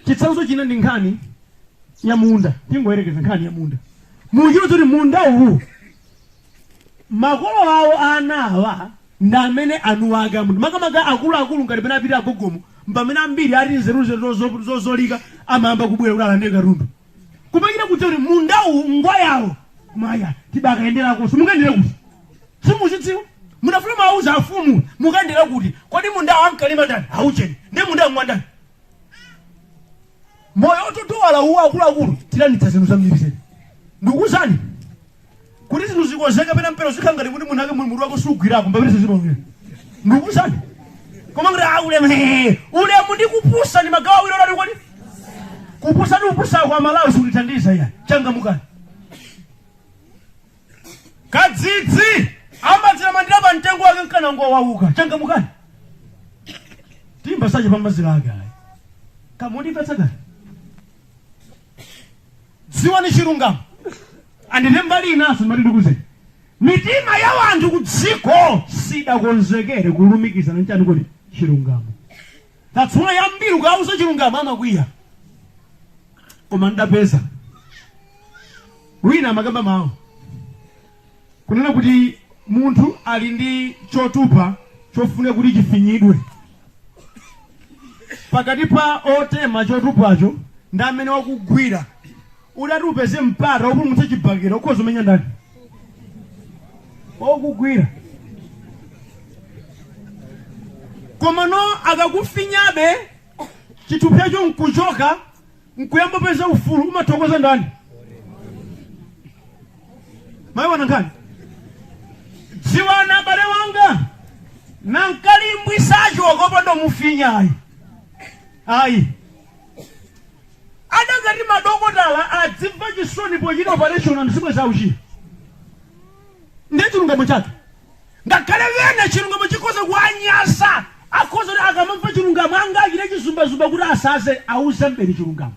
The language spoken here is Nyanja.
Chitsanzo china ndi nkhani ya munda. Tingoyerekeza nkhani ya munda. Muchiro kuti munda uwu makolo awo ana awa ndi amene anu ake amunda, makamaka akuluakulu ngati pene apita agogomo, pamene ambiri ati nzeru zozolika amayamba kubwera kuti alande katundu. Kumachita kudziwa kuti munda uwu ngwayawo, maya tibakayenderako, simukayendera kuti simuzidziwa. Munafuna mauza afumu mukayendera kuti kodi mundawo ankalima ndani? Aucheni ndi munda ngwandani? Moyo ototowala uwu, akuluakulu, tilanitsa zinthu zambiri zedi. Ndikuwuzani kuti zinthu zikonzeka pena mpero zikhala ngati kuti munthu ake mutu wako sugwirako mbapita zimaonera. Ndikuwuzani, koma ngati ah, ulemu, ulemu ndi kupusa ndi magawo awiri otati. Kodi kupusa ndi kupusa kwa Malawi sikutithandiza iya. Changamukani. Kadzidzi amadzilamandira pa mtengo wake mkanango wauka. Changamukani. Timba sache pa mazira ake ayi. Kamundimvetsa kani? Dziwani chilungamo. Andite mbali inaso mati ndikuze mitima ya wanthu ku dziko sidakonzekere kulumikizana nchani kuti chilungamo. That's why ambiri ukauza chilungamo amakwiya. Koma ndapeza wina amakamba mawu kunena kuti munthu ali ndi chotupa chofuna kuti chifinyidwe. Pakati pa otema chotupacho ndi amene wakugwira, udati upeze mpata wopulumutsa chibakera, ukhoza umenya ndani? Okugwira. Koma no, akakufinyabe chithupsacho nkuchoka, nkuyamba peza ufulu, umathokoza ndani? Mayiwana nkhani. Dziwana abale wanga, nankalimbwi sachoka opanda mufinya ayi ayi. Adakati madokotala adzimva chisoni pochita operation anthu sibweza auchira. Ndiye chilungamo chake, ngakhale wena chilungamo chikhoza kuwanyasa, akhoza kuti akamamva chilungamo anga achite chizumbazumba kuti asaze auze mbeni chilungamo.